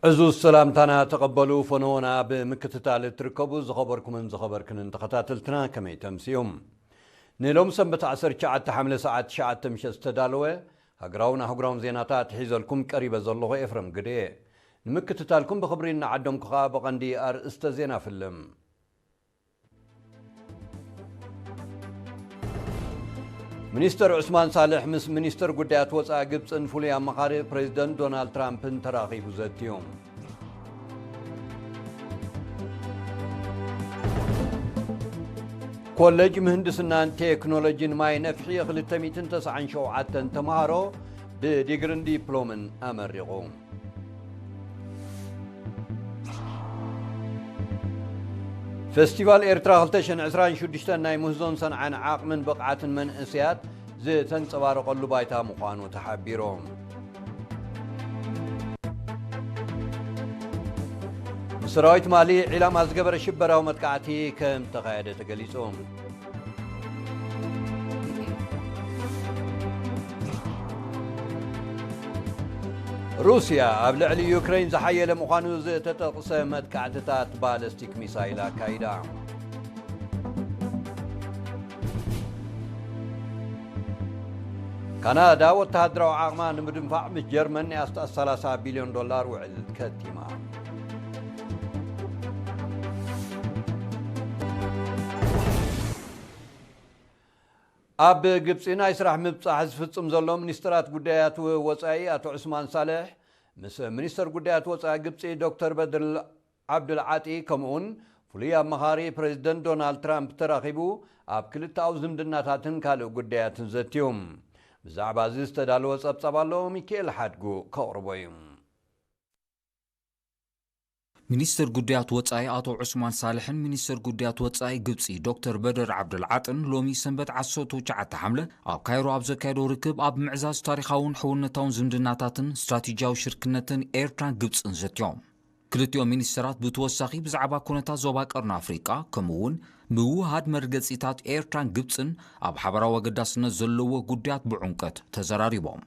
ዕዙዝ ሰላምታና ተቐበሉ። ፈነወና ብምክትታል እትርከቡ ዝኸበርኩምን ዝኸበርክንን ተኸታተልትና ከመይ ተምስዩም? ንሎም ሰንበት ዓሰርተ ትሽዓተ ሓምለ ሰዓት ትሽዓተ ምሸት ዝተዳለወ ሃገራውን ኣህጉራውን ዜናታት ሒዘልኩም ቀሪበ ዘለኹ ኤፍረም ግዴ። ንምክትታልኩም ብኽብሪ እናዓደምኩ ኸኣ ብቐንዲ ኣርእስተ ዜና ፍልም። ሚኒስተር ዑስማን ሳልሕ ምስ ሚኒስተር ጉዳያት ወጻኢ ግብጽን ፍሉይ ኣማኻሪ ፕሬዚደንት ዶናልድ ትራምፕን ተራኺቡ ዘትዮም። ኮሌጅ ምህንድስናን ቴክኖሎጂን ማይ ነፍሒ ክልተ ሚእትን ተስዓን ሸውዓተን ተምሃሮ ብዲግርን ዲፕሎምን ኣመሪቑ። ፌስቲቫል ኤርትራ ክልተ ሽሕን ዕስራን ሽዱሽተን ናይ ምህዞን ሰንዓን ዓቕምን ብቕዓትን መንእሰያት ዝተንጸባረቐሉ ባይታ ምዃኑ ተሓቢሩ። ንሰራዊት ማሊ ዒላማ ዝገበረ ሽበራዊ መጥቃዕቲ ከም ተኻየደ ተገሊጹ። ሩስያ ኣብ ልዕሊ ዩክሬን ዝሓየለ ምዃኑ ዝተጠቕሰ መጥቃዕትታት ባለስቲክ ሚሳይል ኣካይዳ። ካናዳ ወተሃደራዊ ዓቕማ ንምድንፋዕ ምስ ጀርመን ናይ ኣስታት ሰላሳ ቢልዮን ዶላር ውዕል ከቲማ። ኣብ ግብጺ ናይ ስራሕ ምብጻሕ ዝፍጽም ዘሎ ሚኒስትራት ጉዳያት ወጻኢ ኣቶ ዑስማን ሳልሕ ምስ ሚኒስተር ጉዳያት ወጻኢ ግብጺ ዶክተር በድር ዓብዱል ዓጢ ከምኡውን ፍሉይ ኣማኻሪ ፕሬዚደንት ዶናልድ ትራምፕ ተራኺቡ ኣብ ክልተኣዊ ዝምድናታትን ካልእ ጉዳያትን ዘትዮም። ብዛዕባ እዚ ዝተዳለወ ጸብጻብ ኣሎ፣ ሚካኤል ሓድጉ ከቕርቦ እዩ። ሚኒስትር ጉዳያት ወጻኢ ኣቶ ዑስማን ሳልሕን ሚኒስትር ጉዳያት ወጻኢ ግብጺ ዶክተር በደር ዓብደልዓጥን ሎሚ ሰንበት ዓሰርተ ትሽዓተ ሓምለ ኣብ ካይሮ ኣብ ዘካየዶ ርክብ ኣብ ምዕዛዝ ታሪኻውን ሕውነታውን ዝምድናታትን ስትራቴጂያዊ ሽርክነትን ኤርትራን ግብጽን ዘትዮም። ክልቲኦም ሚኒስትራት ብተወሳኺ ብዛዕባ ኩነታት ዞባ ቀርኒ ኣፍሪቃ ከምኡ እውን ምውሃድ መርገጺታት ኤርትራን ግብጽን ኣብ ሓበራዊ ኣገዳስነት ዘለዎ ጉዳያት ብዕምቀት ተዘራሪቦም።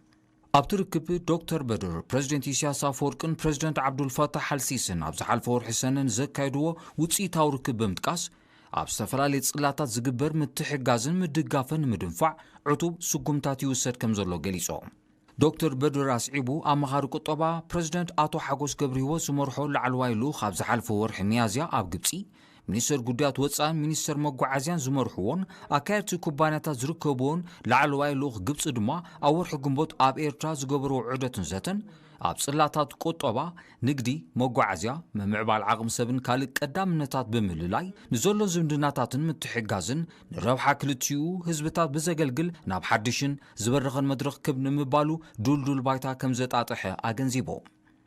ኣብቲ ርክብ ዶክተር በድር ፕረዚደንት ኢሳያስ ኣፈወርቅን ፕረዚደንት ዓብዱልፋታሕ ኣልሲስን ኣብ ዝሓለፈ ወርሒ ሰነ ንዘካየድዎ ውፅኢታዊ ርክብ ብምጥቃስ ኣብ ዝተፈላለዩ ፅላታት ዝግበር ምትሕጋዝን ምድጋፍን ንምድንፋዕ ዕቱብ ስጉምታት ይውሰድ ከም ዘሎ ገሊፆም። ዶክተር በድር ኣስዒቡ ኣማኻሪ ቁጠባ ፕረዚደንት ኣቶ ሓጎስ ገብረሂወት ዝመርሖ ላዕለዋይ ልኡኽ ኣብ ዝሓለፈ ወርሒ ሚያዝያ ኣብ ግብፂ ሚኒስተር ጉዳያት ወጻእን ሚኒስተር መጓዓዝያን ዝመርሕዎን ኣካየድቲ ኩባንያታት ዝርከብዎን ላዕለዋይ ልኡኽ ግብጺ ድማ ኣብ ወርሒ ግንቦት ኣብ ኤርትራ ዝገበርዎ ዑደትን ዘተን ኣብ ጽላታት ቁጠባ፣ ንግዲ፣ መጓዓዝያ፣ ምምዕባል ዓቕሚ ሰብን ካልእ ቀዳምነታት ብምልላይ ንዘሎ ዝምድናታትን ምትሕግጋዝን ንረብሓ ክልቲኡ ህዝብታት ብዘገልግል ናብ ሓድሽን ዝበረኸን መድረኽ ክብ ንምባሉ ድልዱል ባይታ ከም ዘጣጠሐ ኣገንዚቡ።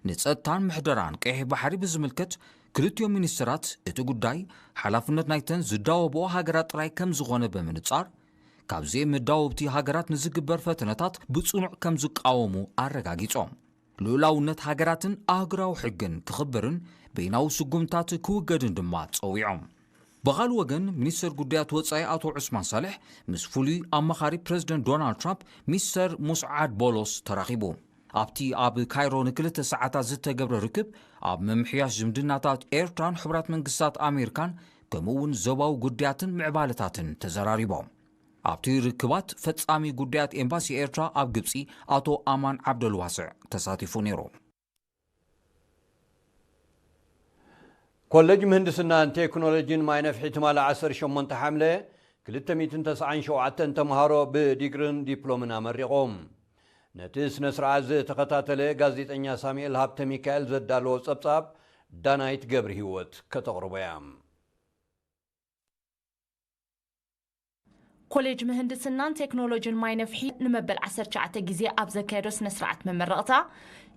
ንጸጥታን ምሕደራን ቀይሕ ባሕሪ ብዝምልከት ክልቲኦም ሚኒስትራት እቲ ጉዳይ ሓላፍነት ናይተን ዝዳወብኦ ሃገራት ጥራይ ከም ዝኾነ ብምንጻር፣ ካብ ዘይመዳወብቲ ሃገራት ንዝግበር ፈተነታት ብጽኑዕ ከም ዝቃወሙ ኣረጋጊጾም። ልኡላውነት ሃገራትን ኣህጉራዊ ሕግን ክኽበርን በይናዊ ስጉምታት ክውገድን ድማ ጸዊዖም። ብኻልእ ወገን፣ ሚኒስተር ጉዳያት ወጻኢ ኣቶ ዑስማን ሳልሕ ምስ ፍሉይ ኣማኻሪ ፕረዚደንት ዶናልድ ትራምፕ ሚስተር ሙስዓድ ቦሎስ ተራኺቡ። ኣብቲ ኣብ ካይሮ ንክልተ ሰዓታት ዝተገብረ ርክብ፣ ኣብ ምምሕያሽ ዝምድናታት ኤርትራን ሕቡራት መንግስታት ኣሜሪካን ከምኡ እውን ዞባዊ ጉዳያትን ምዕባለታትን ተዘራሪቦም። ኣብቲ ርክባት፣ ፈጻሚ ጉዳያት ኤምባሲ ኤርትራ ኣብ ግብጺ ኣቶ ኣማን ዓብደልዋስዕ ተሳቲፉ ነይሩ። ኮሌጅ ምህንድስናን ቴክኖሎጂን ማይ ነፍሒ ትማሊ ዓሰርተ ሸሞንተ ሓምለ ክልተ ሚእትን ተስዓን ሸውዓተን ተምሃሮ ብዲግርን ዲፕሎምን ኣመሪቖም። ነቲ ስነ ስርዓት ዝተኸታተለ ጋዜጠኛ ሳሙኤል ሃብተ ሚካኤል ዘዳለዎ ጸብጻብ ዳናይት ገብረ ህይወት ከተቕርቦ እያ። ኮሌጅ ምህንድስናን ቴክኖሎጂን ማይ ነፍሒ ንመበል ዓሰርተ ትሽዓተ ግዜ ኣብ ዘካየዶ ስነ ስርዓት መመረቕታ፣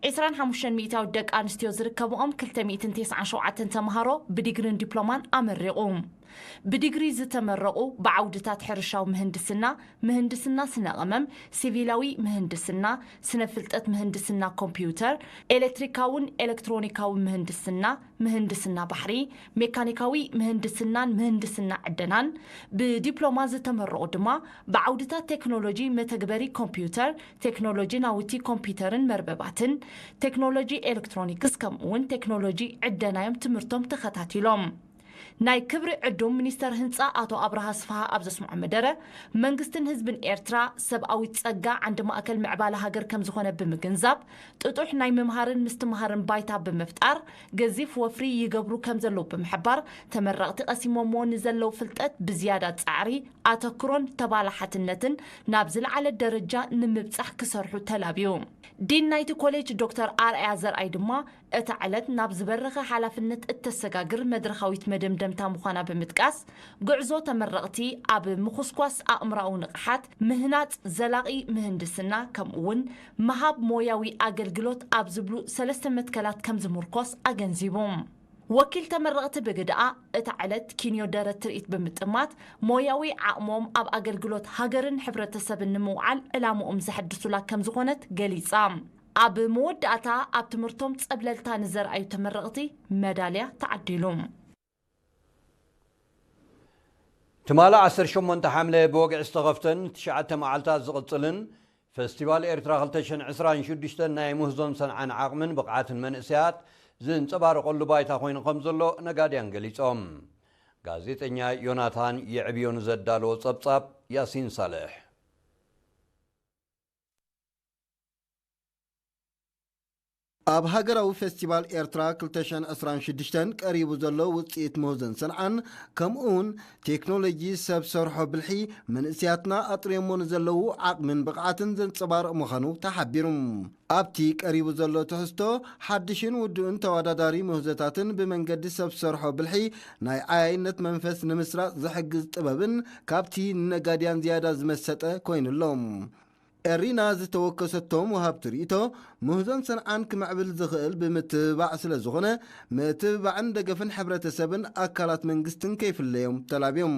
ዕስራን ሓሙሽተን ሚእታዊት ደቂ ኣንስትዮ ዝርከብኦም ክልተ ሚእትን ተስዓን ሸውዓተን ተምሃሮ ብዲግሪን ዲፕሎማን ኣመሪቑ። ብዲግሪ ዝተመረቑ ብዓውድታት ሕርሻዊ ምህንድስና፣ ምህንድስና ስነ ቀመም፣ ሲቪላዊ ምህንድስና፣ ስነ ፍልጠት ምህንድስና ኮምፒውተር፣ ኤሌክትሪካውን ኤሌክትሮኒካዊ ምህንድስና፣ ምህንድስና ባሕሪ፣ ሜካኒካዊ ምህንድስናን ምህንድስና ዕደናን፣ ብዲፕሎማ ዝተመረቑ ድማ ብዓውድታት ቴክኖሎጂ መተግበሪ ኮምፒውተር፣ ቴክኖሎጂ ናውቲ ኮምፒውተርን መርበባትን፣ ቴክኖሎጂ ኤሌክትሮኒክስ ከምኡውን ቴክኖሎጂ ዕደናዮም ትምህርቶም ተኸታቲሎም። ናይ ክብሪ ዕዱም ሚኒስተር ህንጻ ኣቶ ኣብርሃ ስፍሃ ኣብ ዘስምዖ መደረ፣ መንግስትን ህዝብን ኤርትራ ሰብኣዊ ጸጋ ዓንዲ ማእከል ምዕባለ ሃገር ከም ዝኾነ ብምግንዛብ፣ ጥጡሕ ናይ ምምሃርን ምስትምሃርን ባይታ ብምፍጣር፣ ገዚፍ ወፍሪ ይገብሩ ከም ዘለዉ ብምሕባር፣ ተመረቕቲ ቀሲሞምዎ ንዘለዉ ፍልጠት ብዝያዳ ጻዕሪ፣ ኣተኩሮን ተባላሓትነትን ናብ ዝለዓለ ደረጃ ንምብጻሕ ክሰርሑ ተላብዩ። ዲን ናይቲ ኮሌጅ ዶክተር ኣርኣያ ዘርኣይ ድማ፣ እታ ዕለት ናብ ዝበረኸ ሓላፍነት እተሰጋግር መድረኻዊት መደምደምታ ምዃና ብምጥቃስ፣ ጉዕዞ ተመረቕቲ ኣብ ምኹስኳስ ኣእምሮኣዊ ንቕሓት፣ ምህናጽ ዘላቒ ምህንድስና፣ ከምኡውን ምሃብ ሞያዊ ኣገልግሎት ኣብ ዝብሉ ሰለስተ መትከላት ከም ዝምርኮስ ኣገንዚቡ። ወኪል ተመረቕቲ ብግድኣ፣ እታ ዕለት ኪንዮ ደረት ትርኢት ብምጥማት፣ ሞያዊ ዓቕሞም ኣብ ኣገልግሎት ሃገርን ሕብረተሰብን ንምውዓል ዕላምኦም ዘሐድሱላ ከም ዝኾነት ገሊጻ። ኣብ መወዳእታ፣ ኣብ ትምህርቶም ጸብለልታ ንዘርኣዩ ተመረቕቲ መዳልያ ተዓዲሉ። ትማሊ ዓሰርተ ሸሞንተ ሓምለ ብወግዒ ዝተኸፍተን ትሽዓተ መዓልታት ዝቕጽልን ፈስቲቫል ኤርትራ ክልተ ሽሕን ዕስራን ሽዱሽተን ናይ ምህዞን ሰንዓን ዓቕምን ብቕዓትን መንእሰያት ዝንጸባረቐሉ ባይታ ኮይኑ ከም ዘሎ ነጋድያን ገሊጾም። ጋዜጠኛ ዮናታን የዕብዮ ንዘዳለዎ ጸብጻብ ያሲን ሳልሕ። ኣብ ሃገራዊ ፈስቲቫል ኤርትራ ክልተ ሽሕን ዕስራን ሽዱሽተን ቀሪቡ ዘሎ ውጽኢት ምህዞን ሰንዓን፣ ከምኡውን ቴክኖሎጂ ሰብ ሰርሖ ብልሒ፣ መንእሰያትና ኣጥርዮሞ ንዘለዉ ዓቕምን ብቕዓትን ዘንጸባርቕ ምዃኑ ተሓቢሩ። ኣብቲ ቀሪቡ ዘሎ ትሕዝቶ፣ ሓድሽን ውዱእን ተወዳዳሪ ምህዞታትን ብመንገዲ ሰብ ሰርሖ ብልሒ ናይ ዓያይነት መንፈስ ንምስራጽ ዝሕግዝ ጥበብን ካብቲ ንነጋድያን ዝያዳ ዝመሰጠ ኮይኑ ኣሎ። ኤሪና ዝተወከሰቶም ወሃብቲ ርእይቶ፣ ምህዞን ሰንዓን ክምዕብል ዝኽእል ብምትብባዕ ስለ ዝኾነ፣ ምትብባዕን ደገፍን ሕብረተሰብን ኣካላት መንግስትን ከይፍለዮም ተላብዮም።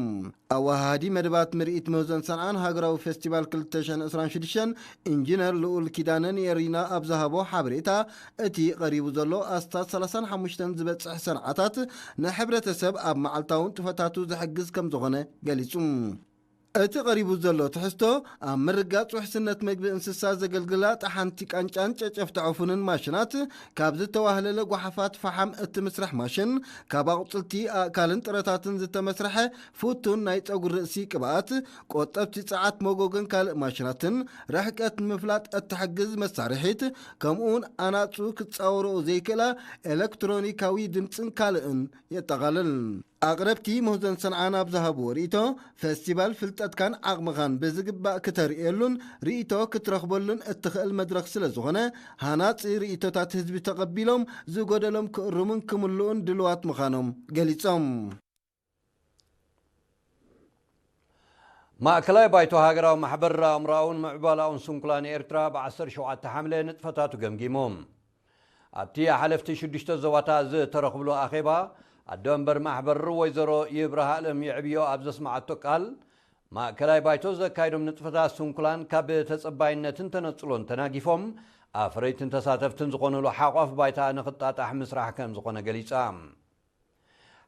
ኣወሃሃዲ መደባት ምርኢት ምህዞን ሰንዓን ሃገራዊ ፌስቲቫል ክልተ ሽሕን ዕስራን ሽዱሽተን ኢንጂነር ልኡል ኪዳነ ንኤሪና ኣብ ዝሃቦ ሓበሬታ፣ እቲ ቀሪቡ ዘሎ ኣስታት ሰላሳን ሓሙሽተን ዝበጽሕ ሰንዓታት ንሕብረተሰብ ኣብ መዓልታዊ ንጥፈታቱ ዝሕግዝ ከም ዝኾነ ገሊጹ። እቲ ቀሪቡ ዘሎ ትሕዝቶ፣ ኣብ ምርጋጽ ውሕስነት መግቢ እንስሳ ዘገልግላ ጠሓንቲ ቃንጫን ጨጨፍቲ ዕፉንን ማሽናት፣ ካብ ዝተዋህለለ ጓሓፋት ፈሓም እትምስርሕ ማሽን፣ ካብ ኣቑጽልቲ፣ ኣእካልን ጥረታትን ዝተመስርሐ ፍቱን ናይ ጸጉሪ ርእሲ ቅብኣት፣ ቆጠብቲ ጸዓት መጎጎን ካልእ ማሽናትን፣ ርሕቀት ንምፍላጥ እትሕግዝ መሳርሒት፣ ከምኡውን ኣናጹ ክጻወርኦ ዘይክእላ ኤሌክትሮኒካዊ ድምጽን ካልእን የጠቓልል። ኣቕረብቲ ምህዞን ሰንዓን ኣብ ዝሃብዎ ርእይቶ፣ ፈስቲቫል ፍልጠትካን ዓቕምኻን ብዝግባእ ክተርእየሉን ርእይቶ ክትረኽበሉን እትኽእል መድረኽ ስለ ዝኾነ፣ ሃናጺ ርእይቶታት ህዝቢ ተቐቢሎም ዝጎደሎም ክእርሙን ክምልኡን ድልዋት ምዃኖም ገሊጾም። ማእከላይ ባይቶ ሃገራዊ ማሕበር ኣእምሮኣውን ምዕባለኣውን ስንኩላን ኤርትራ ብ ዓሰርተ ሸውዓተ ሓምለ ንጥፈታቱ ገምጊሙ። ኣብቲ ሓለፍቲ ሽዱሽተ ዞባታት ዝተረኽብሉ ኣኼባ፣ ኣዶ መንበር ማሕበር ወይዘሮ ይብርሃ ኣለም የዕብዮ ኣብ ዘስመዓቶ ቃል፣ ማእከላይ ባይቶ ዘካየዶም ንጥፈታት ስንኩላን ካብ ተጸባይነትን ተነጽሎን ተናጊፎም፣ ኣፍረይትን ተሳተፍትን ዝኾኑሉ ሓቋፍ ባይታ ንኽጣጣሕ ምስራሕ ከም ዝኾነ ገሊጻ።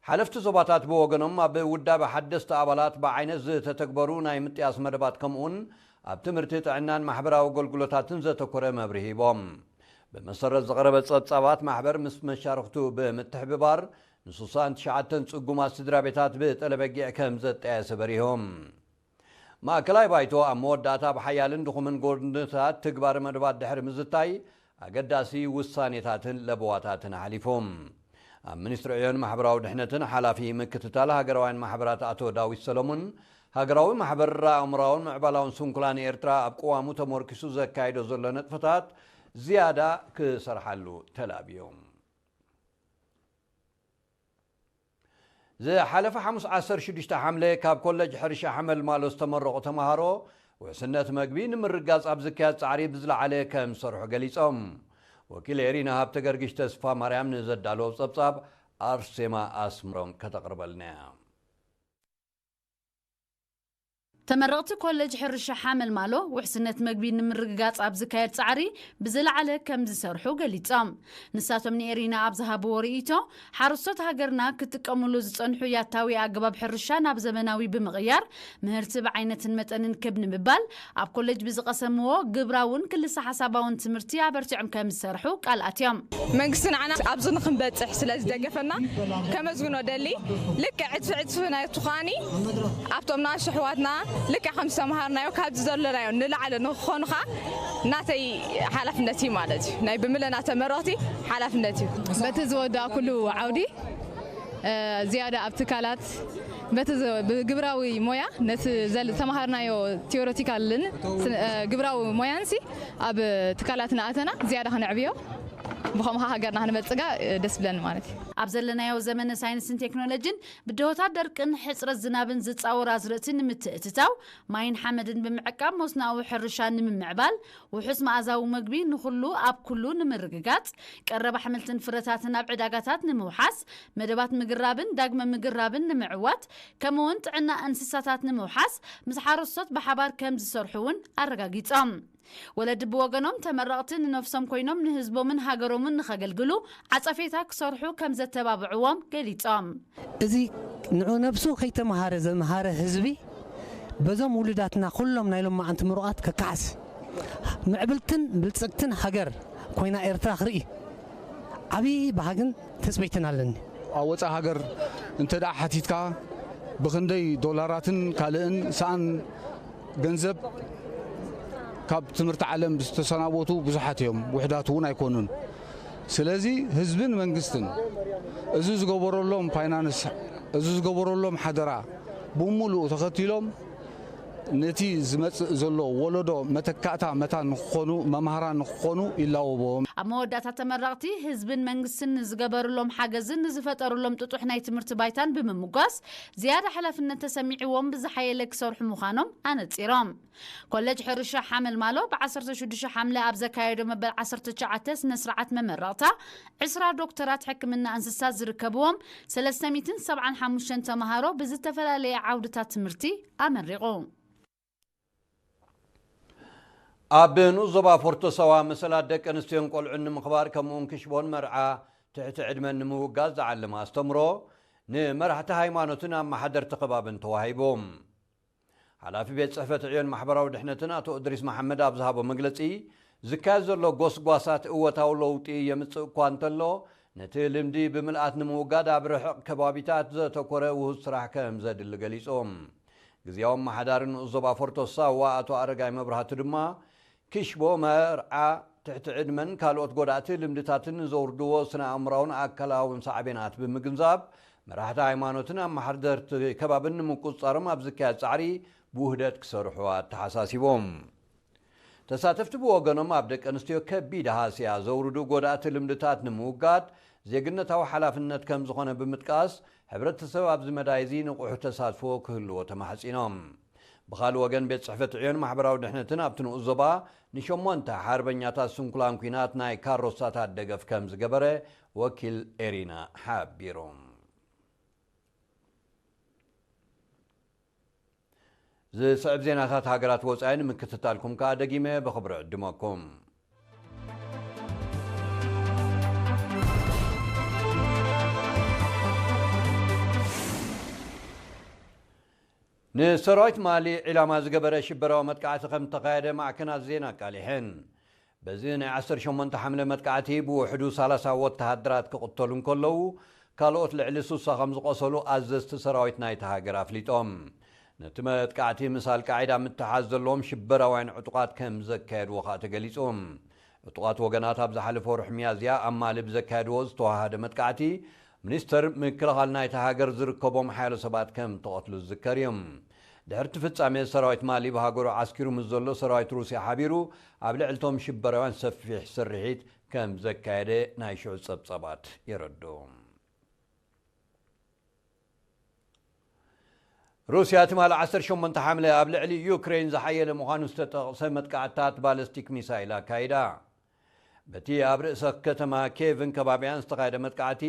ሓለፍቲ ዞባታት ብወገኖም፣ ኣብ ውዳበ ሓደስቲ ኣባላት ብዓይነት ዝተተግበሩ ናይ ምጥያስ መደባት፣ ከምኡውን ኣብ ትምህርቲ፣ ጥዕናን ማሕበራዊ ኣገልግሎታትን ዘተኮረ መብርሂ ሂቦም። ብመሰረት ዝቐረበ ጸብጻባት፣ ማሕበር ምስ መሻርኽቱ ብምትሕብባር ንስሳን ትሽዓተን ጽጉማት ስድራ ቤታት ብጠለበጊዕ ከም ዘጠያየሰ በሪሆም። ማእከላይ ባይቶ ኣብ መወዳእታ፣ ብሓያልን ድኹምን ጎድንታት ትግባር መደባት ድሕሪ ምዝታይ፣ ኣገዳሲ ውሳኔታትን ለበዋታትን ኣሕሊፉ። ኣብ ሚኒስትሪ ዕዮን ማሕበራዊ ድሕነትን ሓላፊ ምክትታል ሃገራውያን ማሕበራት ኣቶ ዳዊት ሰለሙን፣ ሃገራዊ ማሕበር ኣእምሮኣውን ምዕባላውን ስንኩላን ኤርትራ ኣብ ቅዋሙ ተመርኪሱ ዘካይዶ ዘሎ ንጥፈታት ዝያዳ ክሰርሓሉ ተላብዮም። ዝሓለፈ ሓሙስ ዓሰርተ ሽዱሽተ ሓምለ ካብ ኮለጅ ሕርሻ ሓመልማሎ ዝተመረቑ ተምሃሮ፣ ውሕስነት መግቢ ንምርጋጽ ኣብ ዝካየድ ጻዕሪ ብዝለዓለ ከም ዝሰርሑ ገሊጾም። ወኪል ኤሪና ሃብተ ገርግሽ ተስፋ ማርያም ንዘዳለዎ ጸብጻብ ኣርሴማ ኣስምሮም ከተቕርበልና እያ። ተመረቕቲ ኮሌጅ ሕርሻ ሓመልማሎ ውሕስነት መግቢ ንምርግጋጽ ኣብ ዝካየድ ጻዕሪ ብዝለዓለ ከም ዝሰርሑ ገሊጾም። ንሳቶም ንኤሪና ኣብ ዝሃብዎ ርእይቶ፣ ሓረስቶት ሃገርና ክጥቀሙሉ ዝጸንሑ ያታዊ ኣገባብ ሕርሻ ናብ ዘመናዊ ብምቕያር፣ ምህርቲ ብዓይነትን መጠንን ክብ ንምባል፣ ኣብ ኮሌጅ ብዝቐሰምዎ ግብራውን ክልሰ ሓሳባውን ትምህርቲ ኣበርቲዖም ከም ዝሰርሑ ቃል ኣትዮም። መንግስቲ ንዓና ኣብዚ ንክንበፅሕ ስለ ዝደገፈና ከመስግኖ ደሊ። ልክዕ ዕፅፊ ዕፅፊ ናይ ትዃኒ ኣብቶም ንኣሽቱ ኣሕዋትና ልክዕ ከም ዝተምሃርናዮ ካብዚ ዘለናዮ ንላዕሊ ንክኾኑኻ ናተይ ሓላፍነት እዩ ማለት እዩ። ናይ ብምለና ተመረቕቲ ሓላፍነት እዩ። በቲ ዝወዳእኩሉ ዓውዲ፣ እ፣ ዝያዳ ኣብ ትካላት በቲ ዝ-፣ ብግብራዊ ሞያ ነቲ ዘል-፣ ዝተምሃርናዮ ቲዮሬቲካልን ስነ-፣ እ፣ ግብራዊ ሞያንሲ ኣብ ትካላት ንኣተና ዝያዳ ከነዕብዮ፣ ብኸምኡ ሃገርና ክንበልጽጋ፣ እ፣ ደስ ብለኒ ማለት እዩ። ኣብ ዘለናዮ ዘመነ ሳይንስን ቴክኖሎጂን ብድሆታት ደርቅን ሕጽረት ዝናብን ዝጻወር ኣዝርእቲ ንምትእትታው፣ ማይን ሓመድን ብምዕቃብ መስኖኣዊ ሕርሻ ንምምዕባል፣ ውሑስ መኣዛዊ መግቢ ንኹሉ ኣብ ኩሉ ንምርግጋጽ፣ ቀረብ ኣሕምልትን ፍረታትን ኣብ ዕዳጋታት ንምውሓስ፣ መደባት ምግራብን ዳግመ ምግራብን ንምዕዋት፣ ከምኡውን ጥዕና እንስሳታት ንምውሓስ ምስ ሓረስቶት ብሓባር ከም ዝሰርሑ እውን ኣረጋጊጾም። ወለዲ ብወገኖም ተመረቕቲ ንነፍሶም ኮይኖም ንህዝቦምን ሃገሮምን ንኸገልግሉ ዓጸፌታ ክሰርሑ ከም ዘተባብዕዎም ገሊጾም። እዚ ንዑ ነብሱ ከይተምሃረ ዘምሃረ ህዝቢ በዞም ውሉዳትና ኩሎም ናይ ሎማዓንቲ ምሩቓት ከካሕስ፣ ምዕብልትን ብልጽግትን ሃገር ኮይና ኤርትራ ክርኢ ዓብዪ ባህግን ትጽቢትን ኣለኒ። ኣብ ወጻኢ ሃገር እንተ ደኣ ሓቲትካ ብኽንደይ ዶላራትን ካልእን ሰኣን ገንዘብ ካብ ትምህርቲ ዓለም ዝተሰናበቱ ብዙሓት እዮም፣ ውሕዳት እውን ኣይኮኑን። ስለዚ ህዝብን መንግስትን እዚ ዝገበረሎም ፋይናንስ፣ እዚ ዝገበረሎም ሓደራ ብምሉኡ ተኸቲሎም ነቲ ዝመጽእ ዘሎ ወለዶ መተካእታ መታን ንክኾኑ፣ መምሃራን ንክኾኑ ይላወቦም። ኣብ መወዳእታ ተመረቕቲ ህዝብን መንግስትን ንዝገበሩሎም ሓገዝን ንዝፈጠሩሎም ጥጡሕ ናይ ትምህርቲ ባይታን ብምምጓስ ዝያዳ ሓላፍነት ተሰሚዕዎም ብዝሓየለ ክሰርሑ ምዃኖም ኣነጺሮም። ኮሌጅ ሕርሻ ሓመልማሎ ብ ዓሰርተ ሽዱሽተ ሓምለ ኣብ ዘካየዶ መበል ዓሰርተ ትሽዓተ ስነ ስርዓት መመረቕታ ዕስራ ዶክተራት ሕክምና እንስሳት ዝርከብዎም ሰለስተ ሚእትን ሰብዓን ሓሙሽተን ተምሃሮ ብዝተፈላለየ ዓውድታት ትምህርቲ ኣመሪቑ። ኣብ ንኡስ ዞባ ፎርቶ ሳዋ መሰላት ደቂ ኣንስትዮን ቆልዑን ንምኽባር ከምኡውን ክሽቦን መርዓ ትሕቲ ዕድመን ንምውጋዝ ዝዓለመ ኣስተምሮ ንመራሕቲ ሃይማኖትን ኣመሓደርቲ ከባብን ተዋሂቡ። ሓላፊ ቤት ጽሕፈት ዕዮን ማሕበራዊ ድሕነትን ኣቶ እድሪስ መሓመድ ኣብ ዝሃቦ መግለጺ፣ ዝካየድ ዘሎ ጎስጓሳት እወታዊ ለውጢ የምጽእ እኳ እንተሎ፣ ነቲ ልምዲ ብምልኣት ንምውጋድ ኣብ ርሕቕ ከባቢታት ዘተኮረ ውሁድ ስራሕ ከም ዘድሊ ገሊጹ። ግዝያዊ ኣመሓዳሪ ንኡስ ዞባ ፎርቶ ሳዋ ኣቶ ኣረጋይ መብራህቱ ድማ፣ ክሽቦ መርዓ ትሕቲ ዕድመን ካልኦት ጎዳእቲ ልምድታትን ዘውርድዎ ስነ ኣእምራውን ኣካላውን ሳዕቤናት ብምግንዛብ፣ መራሕቲ ሃይማኖትን ኣመሓደርቲ ከባብን ንምቁጽጻሮም ኣብ ዝካየድ ጻዕሪ ብውህደት ክሰርሑ ኣተሓሳሲቦም። ተሳተፍቲ ብወገኖም ኣብ ደቂ ኣንስትዮ ከቢድ ሃስያ ዘውርዱ ጎዳእቲ ልምድታት ንምውጋድ ዜግነታዊ ሓላፍነት ከም ዝኾነ ብምጥቃስ፣ ሕብረተሰብ ኣብዚ መዳይ እዚ ንቑሕ ተሳትፎ ክህልዎ ተማሕጺኖም። ብኻልእ ወገን፣ ቤት ጽሕፈት ዕዮን ማሕበራዊ ድሕነትን ኣብቲ ንኡስ ዞባ ንሸሞንተ ሓርበኛታት ስንኩላን ኲናት ናይ ካሮሳታት ደገፍ ከም ዝገበረ ወኪል ኤሪና ሓቢሩ። ዝስዕብ ዜናታት ሃገራት ወጻኢ ንምክትታልኩም ከኣ ደጊመ ብኽብሪ ዕድመኩም። ንሰራዊት ማሊ ዒላማ ዝገበረ ሽበራዊ መጥቃዕቲ ከም እተኻየደ ማዕከናት ዜና ኣቃሊሐን። በዚ ናይ ዓሰርተ ሸሞንተ ሓምለ መጥቃዕቲ ብውሕዱ ሰላሳ ወተሃደራት ክቕተሉ እንከለዉ፣ ካልኦት ልዕሊ ስሳ ከም ዝቖሰሉ ኣዘዝቲ ሰራዊት ናይታ ሃገር ኣፍሊጦም። ነቲ መጥቃዕቲ ምስ ኣልቃዒዳ ምትሓዝ ዘለዎም ሽበራውያን ዕጡቓት ከም ዘካየድዎ ከኣ ተገሊጹ። ዕጡቓት ወገናት ኣብ ዝሓለፈ ወርሒ ሚያዝያ ኣብ ማሊ ብዘካየድዎ ዝተዋሃደ መጥቃዕቲ፣ ሚኒስተር ምክልኻል ናይታ ሃገር ዝርከቦም ሓያሎ ሰባት ከም ተቐትሉ ዝዝከር እዩ። ድሕርቲ ፍጻሜ፣ ሰራዊት ማሊ ብሃገሩ ዓስኪሩ ምስ ዘሎ ሰራዊት ሩስያ ሓቢሩ ኣብ ልዕልቶም ሽበራውያን ሰፊሕ ስርሒት ከም ዘካየደ ናይ ሽዑ ጸብጻባት የረድኡ። ሩስያ ትማሊ ዓሰርተ ሸሞንተ ሓምለ ኣብ ልዕሊ ዩክሬን ዝሓየለ ምዃኑ ዝተጠቕሰ መጥቃዕትታት ባለስቲክ ሚሳይል ኣካይዳ። በቲ ኣብ ርእሰ ከተማ ኬቭን ከባቢያን ዝተኻየደ መጥቃዕቲ፣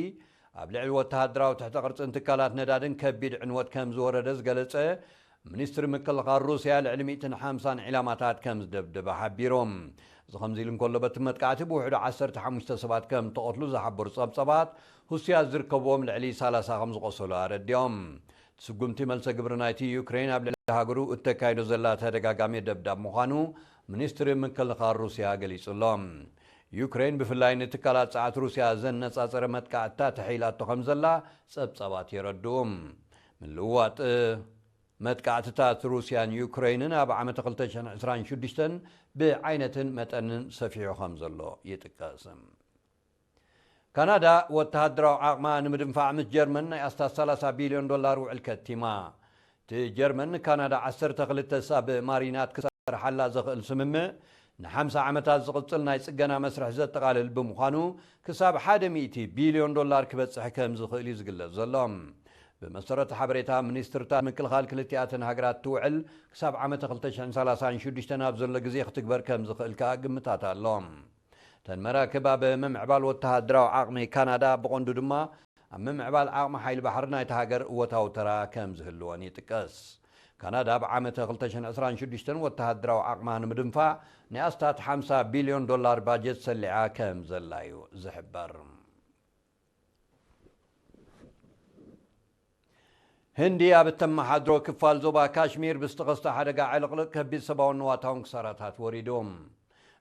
ኣብ ልዕሊ ወተሃደራዊ ትሕተ ቅርጽን ትካላት ነዳድን ከቢድ ዕንወት ከም ዝወረደ ዝገለጸ ሚኒስትሪ ምክልኻል ሩስያ ልዕሊ ሚእትን ሓምሳን ዒላማታት ከም ዝደብደበ ሓቢሩ። እዚ ከምዚ ኢሉ እንከሎ፣ በቲ መጥቃዕቲ ብውሕዱ ዓሰርተ ሓሙሽተ ሰባት ከም ተቐትሉ ዝሓበሩ ጸብጸባት፣ ሩስያ ዝርከብዎም ልዕሊ ሰላሳ ከም ዝቖሰሉ ኣረዲኦም። ስጉምቲ መልሰ ግብሪ ናይቲ ዩክሬን ኣብ ልዕሊ ሃገሩ እተካይዶ ዘላ ተደጋጋሚ ደብዳብ ምዃኑ ሚኒስትሪ ምክልኻል ሩስያ ገሊጹ ኣሎ። ዩክሬን ብፍላይ ንትካላት ጸዓት ሩስያ ዘነጻጸረ መጥቃዕትታት ተሐይላቶ ከም ዘላ ጸብጻባት የረድኡ። ምልውዋጥ መጥቃዕትታት ሩስያን ዩክሬንን ኣብ ዓመተ ክልተ ሽሕን ዕስራን ሽዱሽተን ብዓይነትን መጠንን ሰፊሑ ከም ዘሎ ይጥቀስ። ካናዳ ወተሃደራዊ ዓቕማ ንምድንፋዕ ምስ ጀርመን ናይ ኣስታት ሰላሳ ቢልዮን ዶላር ውዕል ከቲማ። እቲ ጀርመን ንካናዳ ዓሰርተ ክልተ ሳብ ማሪናት ክሰርሓላ ዘኽእል ስምምዕ ንሓምሳ ዓመታት ዝቕጽል ናይ ጽገና መስርሕ ዘጠቓልል ብምዃኑ፣ ክሳብ ሓደ ሚእቲ ቢልዮን ዶላር ክበጽሕ ከም ዝኽእል እዩ ዝግለጽ ዘሎ። ብመሰረት ሓበሬታ ሚኒስትርታት ምክልኻል ክልቲኣተን ሃገራት፣ እቲ ውዕል ክሳብ ዓመተ ክልተ ሽሕን ሰላሳን ሽዱሽተን ኣብ ዘሎ ግዜ ክትግበር ከም ዝኽእል ከኣ ግምታት ኣሎ። እተን መራክብ ኣብ ምምዕባል ወተሃደራዊ ዓቕሚ ካናዳ፣ ብቐንዱ ድማ ኣብ ምምዕባል ዓቕሚ ሓይሊ ባሕሪ ናይታ ሃገር እወታዊ ተራ ከም ዝህልወን ይጥቀስ። ካናዳ ኣብ ዓመተ ክልተ ሽሕን ዕስራን ሽዱሽተን ወተሃደራዊ ዓቕማ ንምድንፋዕ ንኣስታት ሓምሳ ቢልዮን ዶላር ባጀት ሰሊዓ ከም ዘላ እዩ ዝሕበር። ህንዲ ኣብ እተመሓድሮ ክፋል ዞባ ካሽሚር ብዝተኸስተ ሓደጋ ዕልቕልቕ ከቢድ ሰብኣውን ንዋታውን ክሳራታት ወሪዱ።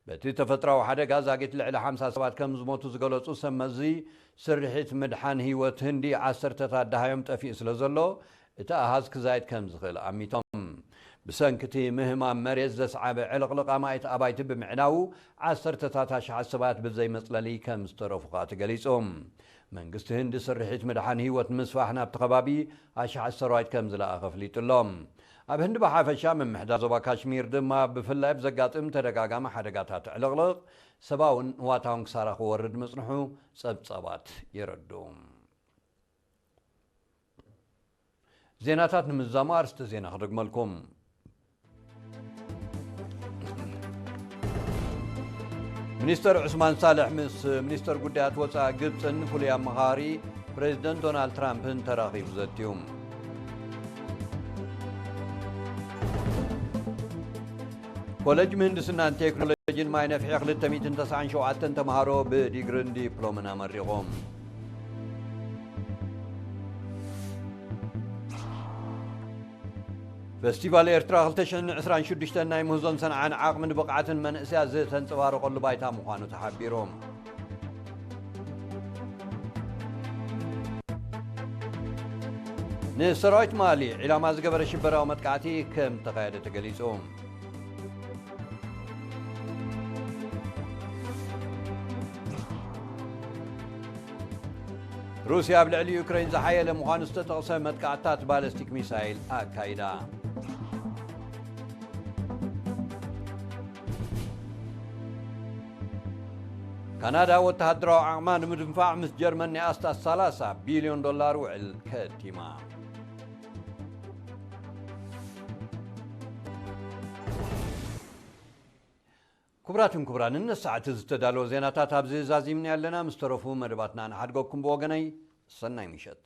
በቲ ተፈጥሮኣዊ ሓደጋ ዛጊት ልዕሊ ሓምሳ ሰባት ከም ዝሞቱ ዝገለጹ ሰብ መዚ፣ ስርሒት ምድሓን ህይወት ህንዲ ዓሰርተታት ደሃዮም ጠፊኡ ስለ ዘሎ፣ እቲ ኣሃዝ ክዛይድ ከም ዝኽእል ኣሚቶም። ብሰንኪ እቲ ምህማም መሬት ዘስዓበ ዕልቕልቕ ኣማኢት ኣባይቲ ብምዕናዉ፣ ዓሰርተታት ኣሽሓት ሰባት ብዘይ መጽለሊ ከም ዝተረፉ ከኣ ተገሊጹ። መንግስቲ ህንዲ ስርሒት ምድሓን ህይወት ንምስፋሕ ናብቲ ከባቢ ኣሽሓት ሰራዊት ከም ዝለኣኸ ኣፍሊጡ ኣሎ። ኣብ ህንዲ ብሓፈሻ፣ ምምሕዳር ዞባ ካሽሚር ድማ ብፍላይ ብዘጋጥም ተደጋጋሚ ሓደጋታት ዕልቕልቕ፣ ሰብኣውን ንዋታውን ክሳራ ክወርድ ምጽንሑ ጸብጻባት የረድኡ። ዜናታት ንምዝዛሙ ኣርእስተ ዜና ክደግመልኩም። ሚኒስተር ዑስማን ሳልሕ ምስ ሚኒስተር ጉዳያት ወጻኢ ግብጽን ፍሉይ ኣመኻኻሪ ፕሬዚደንት ዶናልድ ትራምፕን ተራኺቡ ዘትዩ። ኮለጅ ምህንድስናን ቴክኖሎጂን ማይ ነፍሒ ክልተ ሚእትን ተስዓን ሸውዓተን ተምሃሮ ብዲግሪን ዲፕሎምን ኣመሪቖም። ፈስቲቫል ኤርትራ ክልተ ሽሕን ዕስራን ሽዱሽተን ናይ ምህዞን ሰንዓን ዓቕምን ብቕዓትን መንእሰያት ዝተንጸባረቐሉ ባይታ ምዃኑ ተሓቢሩ። ንሰራዊት ማሊ ዒላማ ዝገበረ ሽበራዊ መጥቃዕቲ ከም ተኻየደ ተገሊጹ። ሩስያ ኣብ ልዕሊ ዩክሬን ዝሓየለ ምዃኑ ዝተጠቕሰ መጥቃዕትታት ባለስቲክ ሚሳይል ኣካይዳ። ካናዳ ወተሃደራዊ ዓቕማ ንምድንፋዕ ምስ ጀርመን ናይ ኣስታት ሰላሳ ቢልዮን ዶላር ውዕል ከቲማ። ክቡራትን ክቡራንን፣ ንሰዓት ዝተዳለወ ዜናታት ኣብዚ ዛዚምና ኣለና። ምስ ተረፉ መደባትና ንሓድገኩም ብወገነይ። ሰናይ ምሸት።